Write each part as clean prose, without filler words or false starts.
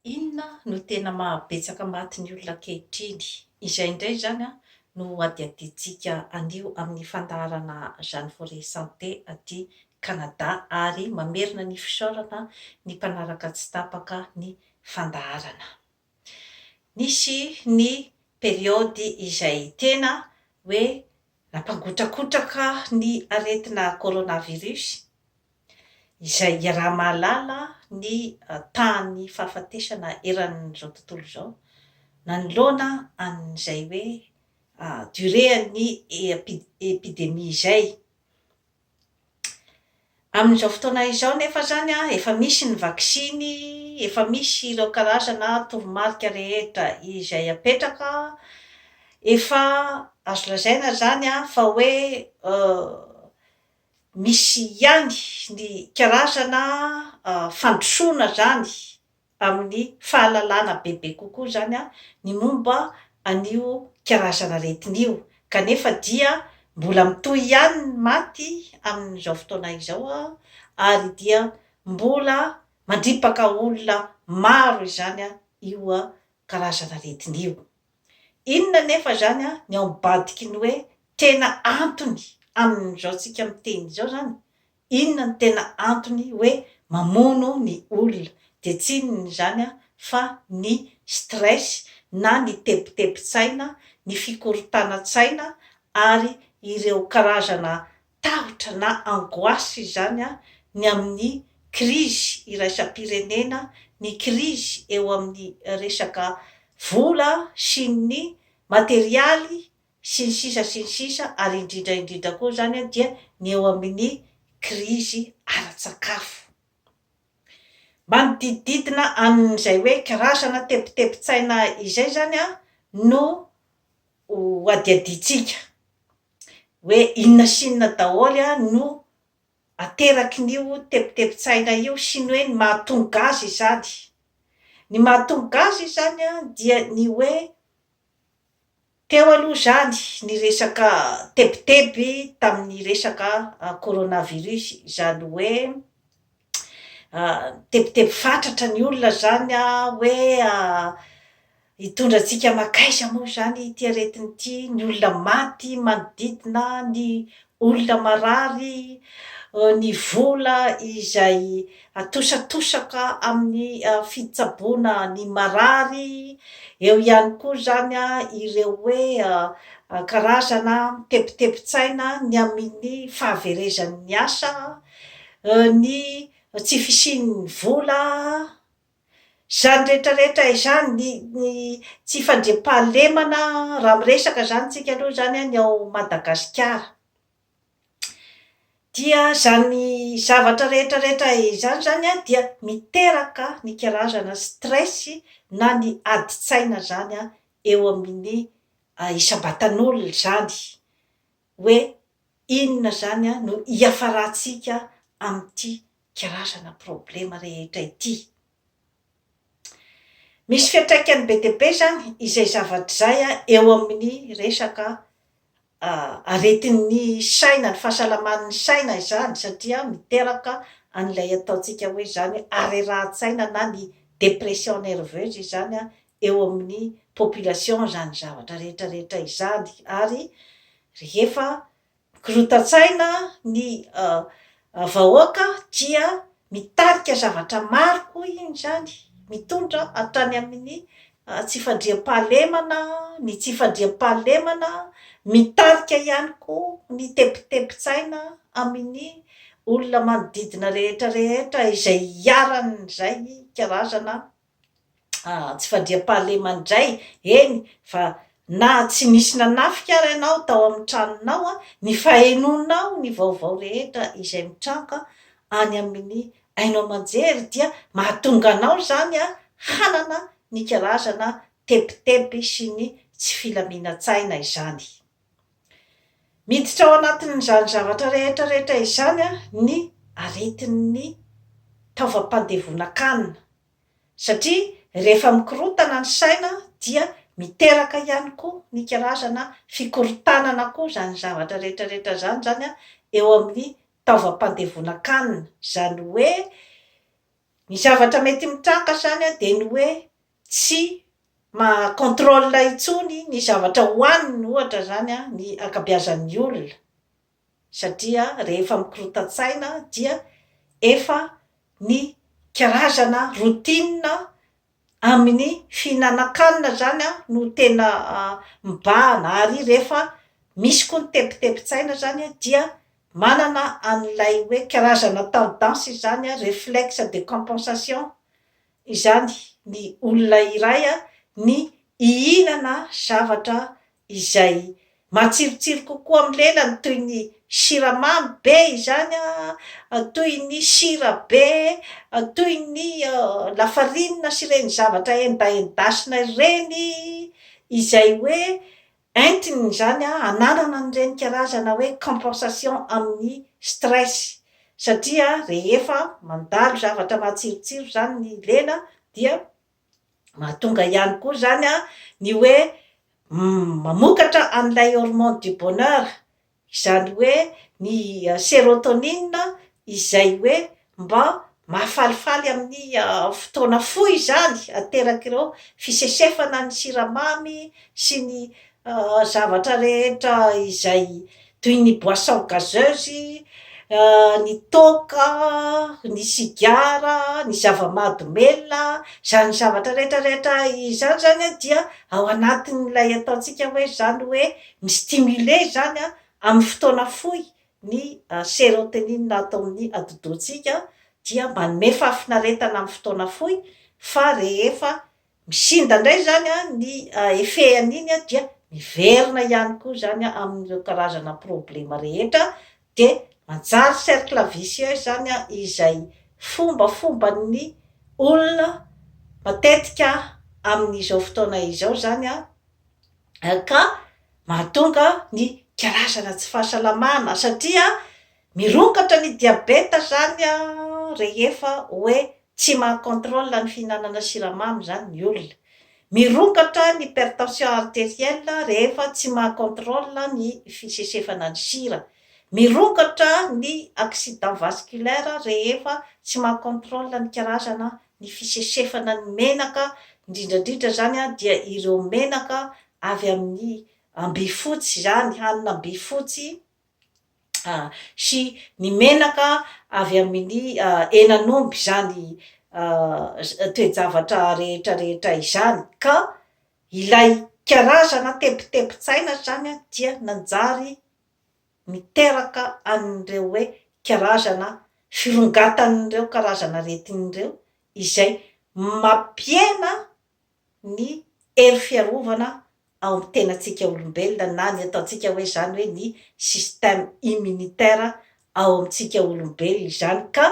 Inona no tena maha betsaka maty ny olona ankehitriny? Izay indray izany no hadihadiantsika anio amin'ny fandaharana Jeanne Forêt Santé aty Canada ary mamerina ny fisaorana ny mpanaraka tsy tapaka ny fandaharana. Nisy ny periody izay tena hoe nampangotrakotraka ny aretina coronavirus izay iaraha-mahalala ny tahan'ny fahafatesana eran'izao tontolo izao nanoloana an'izay hoe durée an'ny epidemie izay. Amin'izao fotoana izao nefa izany efa misy ny vaksiny, efa misy ireo karazana toromarika rehetra izay apetraka, efa azo lazaina izany fa hoe misy ihany ny karazana fandrosoana izany amin'ny fahalalana bebe kokoa izany ny momba an'io karazana aretina io, kanefa dia mbola mitohy ihany ny maty amin'izao fotoana izao ary dia mbola mandripaka olona maro izany io karazana aretina io. Inona anefa izany ny ao ambadiky ny hoe tena antony amin'izao tsika miteny izao izany? Inona no tena antony hoe mamono ny olona? Dia tsy inona izany fa ny stress na ny tebitebin-tsaina, ny fikorontanan-tsaina ary ireo karazana tahotra na angoisse izany ny amin'ny krizy iraisam-pirenena, ny krizy eo amin'ny resaka vola sy ny materialy sy ny sisa sy ny sisa ary indrindra indrindra koa izany dia ny eo amin'ny krizy ara-tsakafo. Manodidididina an'izay hoe karazana tebitebin-tsaina izay izany no ho hadihadiantsika hoe inona sy inona daholo no aterakin'io tebitebin-tsaina io sy ny hoe ny mahatonga azy izany. Ny mahatonga azy izany dia ny hoe Teo aloha izany ny resaka tebiteby tamin'ny resaka coronavirus, izany hoe tebiteby fatratra ny olona izany hoe hitondra antsika mankaiza moa izany ity aretina ity, ny olona maty manodidina, ny olona marary, ny vola izay atosatosaka amin'ny fitsaboana ny marary, eo ihany koa izany ireo hoe karazana tebitebin-tsaina ny amin'ny fahaverezan'ny asa, ny tsy fisian'ny vola. Izany rehetra rehetra izany, ny ny tsy fandriampahalemana, raha miresaka izany tsika aloha izany ny ao Madagasikara, dia izany zavatra rehetra rehetra izany izany an dia miteraka ny karazana stress na ny adin-tsaina izany an eo amin'ny isam-batan'olona izany, hoe inona izany no hiafarantsika amin'ity karazana problema rehetra ity. Misy fiantraikany be dia be izany izay zavatra izay eo amin'ny resaka aretin'ny saina, ny fahasalaman'ny saina izany satria miteraka an'ilay ataontsika hoe izany harerahan-tsaina na ny dépression nerveuse izany eo amin'ny population izany zavatra rehetra rehetra izany ary rehefa Mikorotan-tsaina ny vahoaka dia mitarika zavatra maro koa iny izany, mitondra hatrany amin'ny tsy fandriampahalemana, ny tsy fandriampahalemana mitarika ihany koa ny tebitebin-tsaina amin'ny olona manodidina rehetra rehetra izay iharan'izay karazana tsy fandriampahalemana indray, eny fa na tsy nisy nanafika ary ianao tao amin'ny tranonao, ny fahenoanao ny vaovao rehetra izay mitranga any amin'ny haino aman-jery dia mahatonga anao izany hanana ny karazana tebiteby sy ny tsy filaminan-tsaina izany. Miditra ao anatin'izany zavatra rehetra rehetra izany ny aretin'ny taovam-pandevonan-kanina, satria rehefa mikorontana ny saina dia miteraka ihany koa ny karazana fikorontanana koa izany zavatra rehetra rehetra izany izany eo amin'ny taovam-pandevonan-kanina, izany hoe. Ny zavatra mety mitranga izany dia ny hoe tsy maha-contrôle intsony ny zavatra hohaniny ohatra izany ny ankabeazan'ny olona satria rehefa mikorontan-tsaina dia efa ny karazana routine amin'ny fihinanan-kanina izany no tena mibahana ary rehefa misy koa ny tebitebin-tsaina izany dia manana an'ilay hoe karazana tendance izany, reflexe de compensation, izany ny olona iray ny hihinana zavatra izay matsirotsiro kokoa amin'ny lelany toy ny siramamy be izany, toy ny sira be, toy ny lafarinina sy ireny zavatra endaendasina ireny, izay hoe entiny izany hananana an'ireny karazana hoe compensation amin'ny stress satria rehefa mandalo zavatra matsirotsiro izany ny lela dia mahatonga ihany koa izany ny hoe mamokatra an'ilay hormone du bonheur Izany hoe ny serotonine izay hoe mba mahafalifaly amin'ny fotoana fohy izany aterak'ireo fisesefana ny siramamy sy ny zavatra rehetra izay toy ny boisson gazeuse, ny toaka, ny sigara, ny zava-mahadomelina, izany zavatra rehetra rehetra izany izany dia ao anatin'ilay ataontsika hoe izany hoe Mi-stimuler izany amin'ny fotoana fohy ny serotonine ato amin'ny atidohantsika dia manome fahafinaretana amin'ny fotoana fohy fa rehefa misinda indray izany ny effet an'iny dia miverina ihany koa izany amin'ireo karazana problema rehetra dia manjary cercle vicieux izany izay fombafomban'ny olona matetika amin'izao fotoana izao izany. ka mahatonga ny karazana tsy fahasalamana satria mirongatra ny diabeta zany rehefa hoe tsy maha controle ny fihinanana siramamy zany ny olona, mirongatra ny hypertension arterielle rehefa tsy maha controle ny fisesefana ny sira, mirongatra ny accident vasculaire rehefa tsy maha controle ny karazana ny fisesefana ny menaka, indrindra indrindra izany dia ireo menaka avy amin'ny ambifotsy izany, hanina ambifotsy sy ny menaka avy amin'ny henan'omby izany toe-javatra rehetra rehetra izany ka ilay karazana tebitebin-tsaina izany dia nanjary miteraka an'ireo hoe karazana firongatan'ireo karazana aretina ireo izay mampihena ny hery fiarovana ao amin'ny tenantsika olombelona na ny ataontsika hoe izany hoe ny système immunitaire ao amintsika olombelona izany ka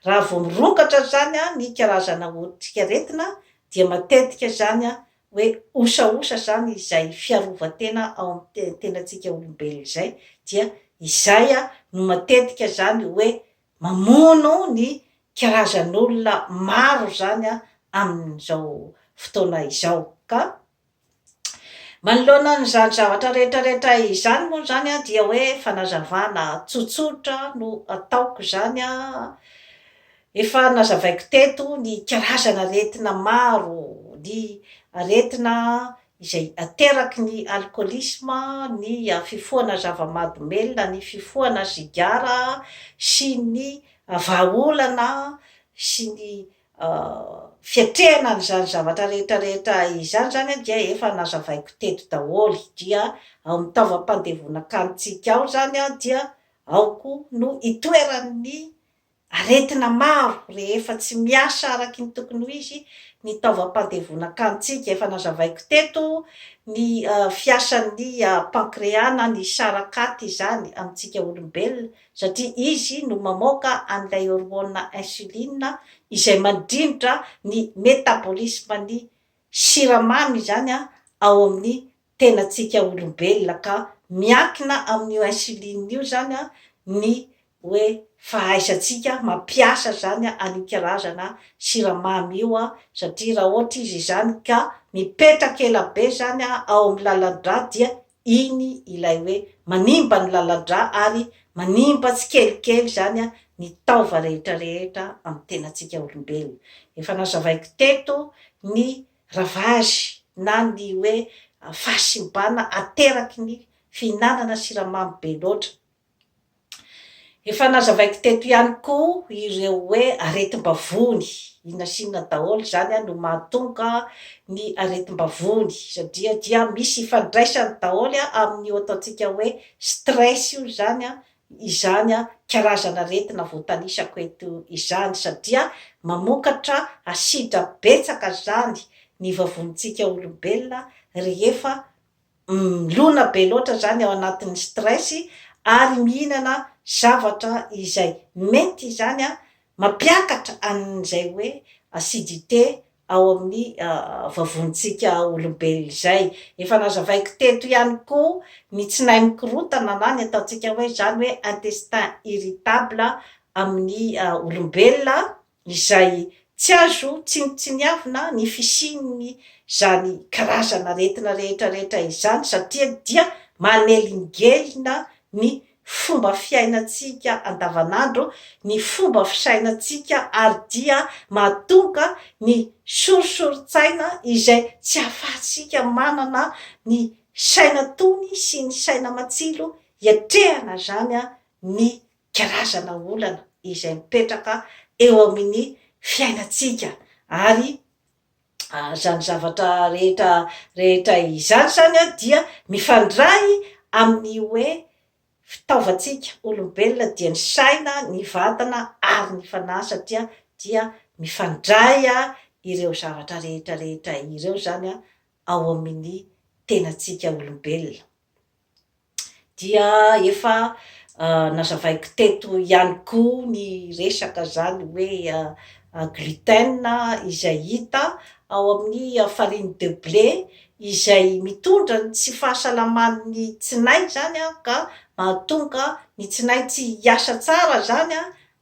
raha vao mirongatra izany ny karazana otrikaretina dia matetika izany hoe osaosa izany izay fiarovan-tena ao amin'ny tenantsika olombelona izay dia izay no matetika izany hoe mamono ny karazan'olona maro izany amin'izao fotoana izao ka manoloana an'izany zavatra rehetra rehetra izany moa izany dia hoe fanazavana tsotsotra no ataoko izany. Efa nazavaiko teto ny karazana aretina maro, ny aretina izay ateraky ny alcoolisme, ny fifohana zava-mahadomelina, ny fifohana sigara sy ny vahaolana sy ny fiatrehana an'izany zavatra rehetra rehetra izany izany dia efa nazavaiko teto daholo. Dia ao amin'ny taovam-pandevonan-kanintsika ao izany dia ao koa no itoeran'ny Aretina maro rehefa tsy miasa araky ny tokony ho izy ny taovam-pandevonan-kanintsika. Efa nazavaiko teto ny fiasan'ny pancréas na ny sarakaty izany amintsika olombelona satria izy no mamoaka an'ilay hormone insuline izay mandrindra ny métabolisme-n'ny siramamy izany ao amin'ny tenantsika olombelona ka miankina amin'io insuline io izany ny hoe fahaizantsika mampiasa izany an'io karazana siramamy io satria raha ohatra izy izany ka mipetraka ela be izany ao amin'ny lalan-drà dia iny ilay hoe manimba ny lalan-drà ary manimba tsikelikely izany ny taova rehetra rehetra amin'ny tenantsika olombelona. Efa nazavaiko teto ny ravage na ny hoe fahasimbana ateraky ny fihinanana siramamy be loatra. Efa nazavaiko teto ihany koa ireo hoe aretim-bavony, inona sy inona daholo izany no mahatonga ny aretim-bavony satria dia misy ifandraisany daholo amin'io ataontsika hoe stress io izany izany karazana aretina voatanisako eto izany satria mamokatra asidra betsaka izany ny vavonintsika olombelona rehefa Milona be loatra zany ao anatin'ny stress ary mihinana zavatra izay mety izany mampiakatra an'izay hoe acidité ao amin'ny vavonintsika olombelona izay. Efa nazavaiko teto ihany koa ny tsinay mikorontana na ny ataontsika hoe izany hoe intestin irritable amin'ny olombelona izay tsy azo tsinontsiniavina ny fisian'izany karazana aretina rehetra rehetra izany satria dia manelingelina ny fomba fiainantsika andavanandro, ny fomba fisainantsika ary dia mahatonga ny sorisorin-tsaina izay tsy ahafahantsika manana ny saina tony sy ny saina matsilo hiatrehana izany ny karazana olana izay mipetraka eo amin'ny fiainantsika ary izany zavatra rehetra rehetra izany izany dia mifandray amin'ny hoe fitaovantsika olombelona dia ny saina, ny vatana ary ny fanahy satria dia mifandray ireo zavatra rehetra rehetra ireo izany ao amin'ny tenantsika olombelona. Dia efa nazavaiko teto ihany koa ny resaka izany hoe gluten izay hita ao amin'ny farine de blé izay mitondra ny tsy fahasalaman'ny tsinay izany ka mahatonga ny tsinay tsy hiasa tsara izany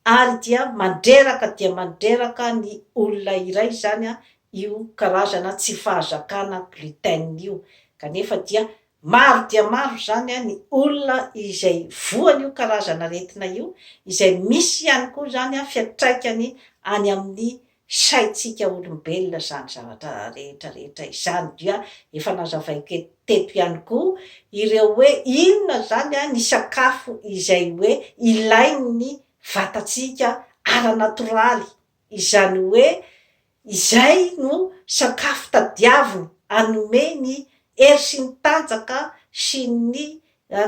ary dia mandreraka dia mandreraka ny olona iray izany io karazana tsy fahazakana gluten io kanefa dia Maro dia maro izany ny olona izay voan'io karazana aretina io, izay misy ihany koa izany fiantraikany any amin'ny saintsika olombelona izany zavatra rehetra rehetra izany. Dia efa nazavaiko teto ihany koa ireo hoe inona izany ny sakafo izay hoe ilain'ny vatantsika ara-natoraly, izany hoe Izay no sakafo tadiaviny hanome ny hery sy ny tanjaka sy ny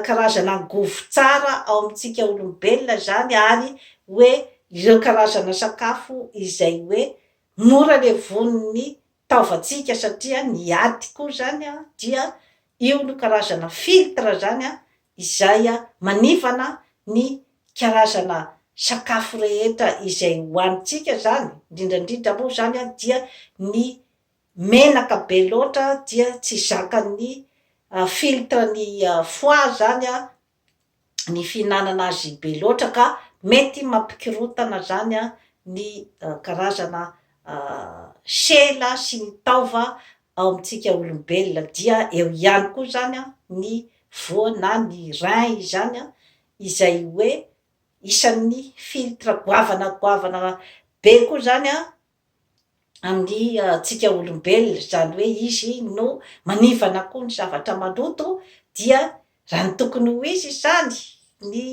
karazana angovo tsara ao amintsika olombelona izany ary hoe ireo karazana sakafo izay hoe mora levonin'ny taovantsika satria ny aty koa izany dia io no karazana filtre izany izay manivana ny karazana sakafo rehetra izay hohanintsika izany, indrindra indrindra moa izany dia ny menaka be loatra dia tsy zakan'ny filtre ny foie izany ny fihinanana azy be loatra ka mety mampikorontana izany ny karazana sela sy ny taova ao amintsika olombelona dia eo ihany koa izany ny voa na ny rein izany izay hoe isan'ny filtre goavana goavana be koa izany amin'ny antsika olombelona, izany hoe izy no manivana koa ny zavatra maloto dia raha ny tokony ho izy izany ny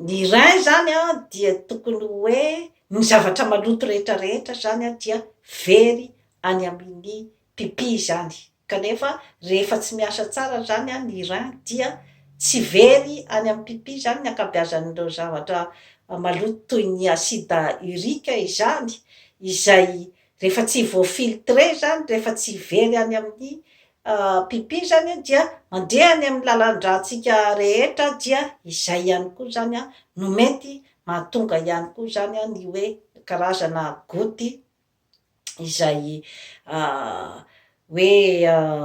ny rein izany dia tokony hoe ny zavatra maloto rehetra rehetra izany dia very any amin'ny pipi izany kanefa rehefa tsy miasa tsara izany ny rein dia tsy very any amin'ny pipi izany ny ankabeazan'ireo zavatra maloto toy ny acide urique izany izay rehefa tsy voa-filtre izany rehefa tsy very any amin'ny pipi izany dia mandeha any amin'ny lalan-drantsika rehetra dia izay ihany koa izany no mety mahatonga ihany koa izany ny hoe karazana goty izay hoe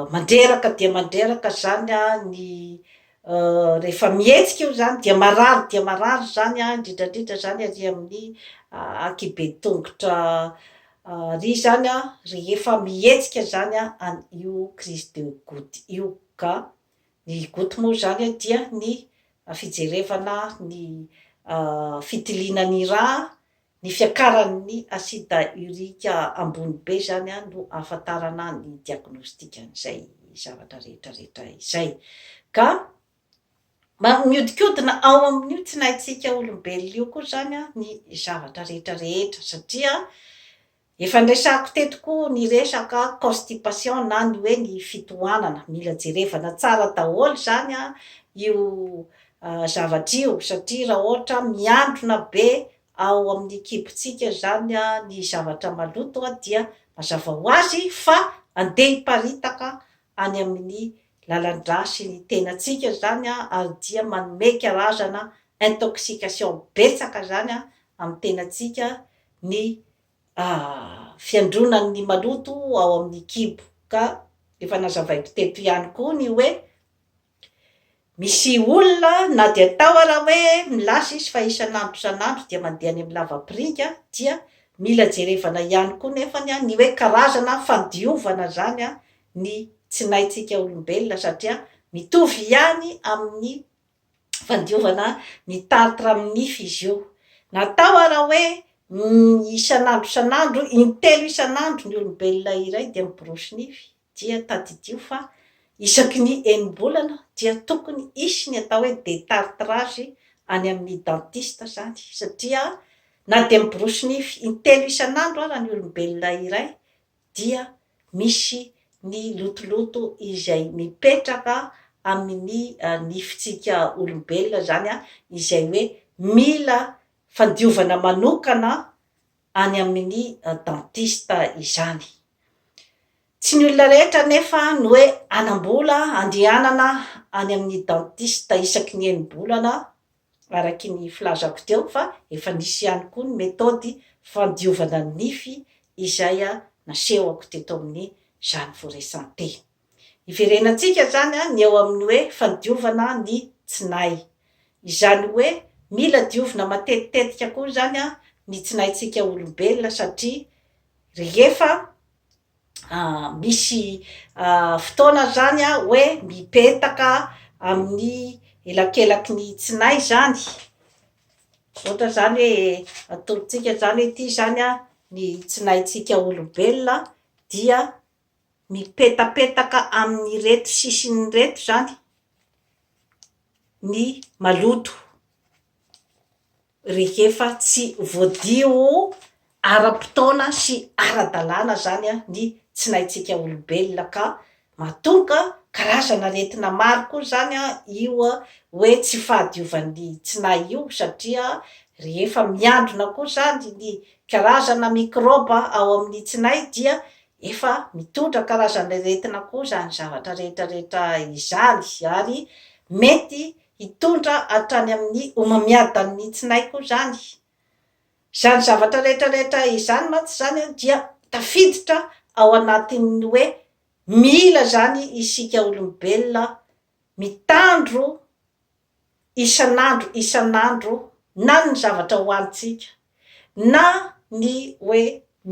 mandreraka dia mandreraka izany ny rehefa mihetsika io izany dia marary dia marary izany indrindra indrindra izany ary amin'ny ankihibe tongotra ary izany rehefa mihetsika izany io crise de goutte io ka ny goutte moa izany dia ny. fijerevana ny fitiliana ny rà, ny fiakaran'ny acide urique ambony be izany no ahafantarana ny diagnostic an'izay zavatra rehetra rehetra izay. Ka mihodinkodina ao amin'io tsinaintsika olombelona io koa izany ny zavatra rehetra rehetra satria Efa niresahako teto koa ny resaka constipation na ny hoe ny fitohanana. Mila jerevana tsara daholo izany io zavatra io satria raha ohatra miandrona be ao amin'ny kibontsika izany ny zavatra maloto dia mazava ho azy fa andeha hiparitaka any amin'ny lalan-drà sy ny tenantsika izany ary dia manome karazana intoxication betsaka izany amin'ny tenantsika ny fiandronan'ny maloto ao amin'ny kibo ka efa nazavaiko teto ihany koa ny hoe misy olona na dia atao ara hoe milaza izy fa isan'andro isan'andro dia mandeha any amin'ny lavapiringa dia mila jerevana ihany koa nefany ny hoe karazana fandiovana izany ny tsinaintsika olombelona satria mitovy ihany amin'ny fandiovana ny tartre amin'ny nify izy io. Natao ara hoe isan'andro isan'andro, intelo isan'andro ny olombelona iray dia miborosy nify, dia tadidio fa isaky ny enim-bolana dia tokony hisy ny atao hoe détartrage any amin'ny dentiste izany, satria na dia miborosy nify intelo isan'andro ara ny olombelona iray dia misy ny lotoloto izay mipetraka amin'ny nifintsika olombelona izany izay hoe mila fandiovana manokana any amin'ny dentiste izany. Tsy ny olona rehetra anefa no hoe hanam-bola handehanana any amin'ny dentiste isaky ny enim-bolana araky ny filazako teo fa efa nisy ihany koa ny methode fandiovana ny nify izay nasehoko teto amin'ny Jeanne Forêt Santé. Iverenantsika izany ny eo amin'ny hoe fandiovana ny tsinay. Izany hoe mila diovina matetitetika koa izany ny tsinaintsika olombelona satria rehefa misy fotoana zany hoe mipetaka amin'ny elakelaky ny tsinay zany, ohatra zany hoe ataontsika zany hoe ity zany an ny tsinaintsika olombelona dia mipetapetaka amin'ireto sisiny ireto zany ny maloto. rehefa tsy voadio ara-potoana sy ara-dalàna zany ny tsinaintsika olombelona ka mahatonga karazana aretina maro koa zany io hoe tsy fahadiovan'ny tsinay io satria rehefa miandrona koa zany ny karazana mikraoba ao amin'ny tsinay dia efa mitondra karazana aretina koa zany zavatra rehetra rehetra izany ary mety Hitondra hatrany amin'ny homamiadan'ny tsinay koa izany. Izany zavatra rehetra rehetra izany mantsy izany dia tafiditra ao anatin'ny hoe mila izany isika olombelona mitandro isan'andro isan'andro na ny zavatra hohanintsika na ny hoe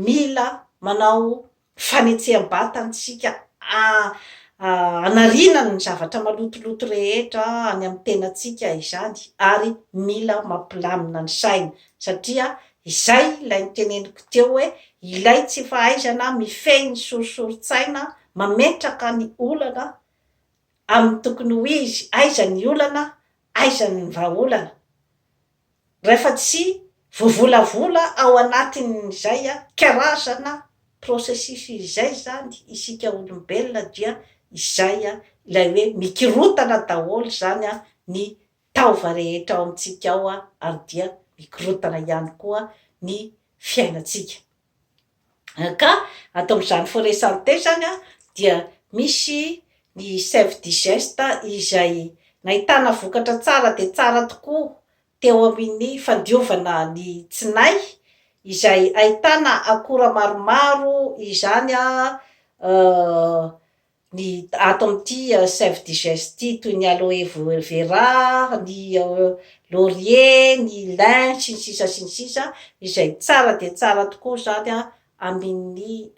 mila manao fanetseham-batana isika hanariana ny zavatra malotoloto rehetra any amin'ny tenantsika izany ary mila mampilamina ny saina satria izay ilay noteneniko teo hoe ilay tsy fahaizana mifehy ny sorisorin-tsaina mametraka ny olana amin'ny tokony ho izy, aiza ny olana, aiza ny vahaolana. Rehefa tsy voavolavola ao anatin'izay karazana processus izay izany isika olombelona dia izay ilay hoe mikorontana daholo izany ny taova rehetra ao amintsika ao ary dia mikorontana ihany koa ny fiainantsika. Ka ato amin'izany forêt santé izany dia misy ny sève digeste izay nahitana vokatra tsara dia tsara tokoa teo amin'ny fandiovana ny tsinay izay ahitana akora maromaro izany ny ato amin'ity sève digeste ity toy ny aloe vera, ny laurier, ny lin, sy ny sisa sy ny sisa izay tsara dia tsara tokoa izany amin'ny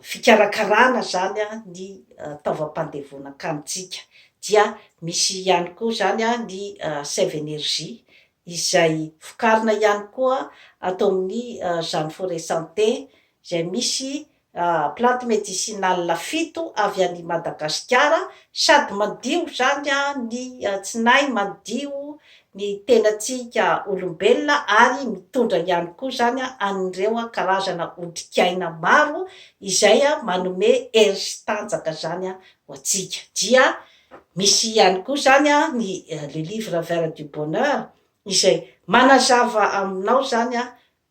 fikarakarana izany ny taovam-pandevonan-kanintsika. Dia misy ihany koa izany ny Sève Energie izay vokarina ihany koa ato amin'ny Jeanne Forêt Santé izay misy plante médicinale fito avy any Madagasikara sady madio izany ny tsinay, madio ny tenantsika olombelona ary mitondra ihany koa izany an'ireo karazana otrikaina maro izay manome hery sy tanjaka izany ho antsika. Dia misy ihany koa izany ny le livre vert du bonheur izay manazava aminao izany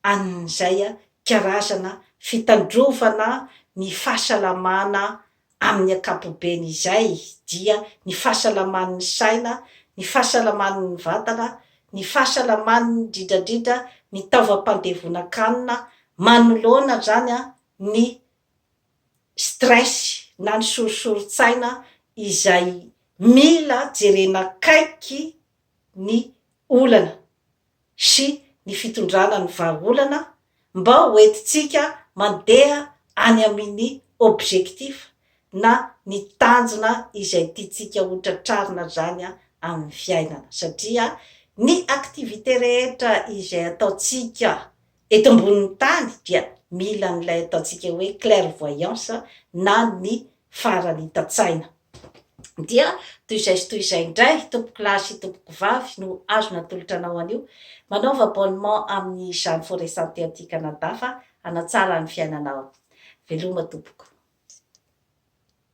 an'izay karazana fitandrovana ny fahasalamana amin'ny ankapobeny izay dia ny fahasalaman'ny saina, ny fahasalaman'ny vatana, ny fahasalaman'ny indrindra indrindra ny taovam-pandevonan-kanina manoloana izany ny stress na ny sorisorin-tsaina izay mila jerena akaiky ny olana sy ny fitondrana ny vahaolana mba ho entintsika mandeha any amin'ny objectif na ny tanjona izay tiantsika ho tratrarina izany amin'ny fiainana satria ny activité rehetra izay ataontsika eto ambonin'ny tany dia mila an'ilay ataontsika hoe clairvoyance na ny faharanitan-tsaina. Dia toy izay sy toy izay indray, tompokolahy sy tompokovavy, no azo natolotra anao anio. Manaova abonnement amin'ny Jeanne Forêt Santé aty Canada fa hanatsara ny fiainanao. Veloma tompoko.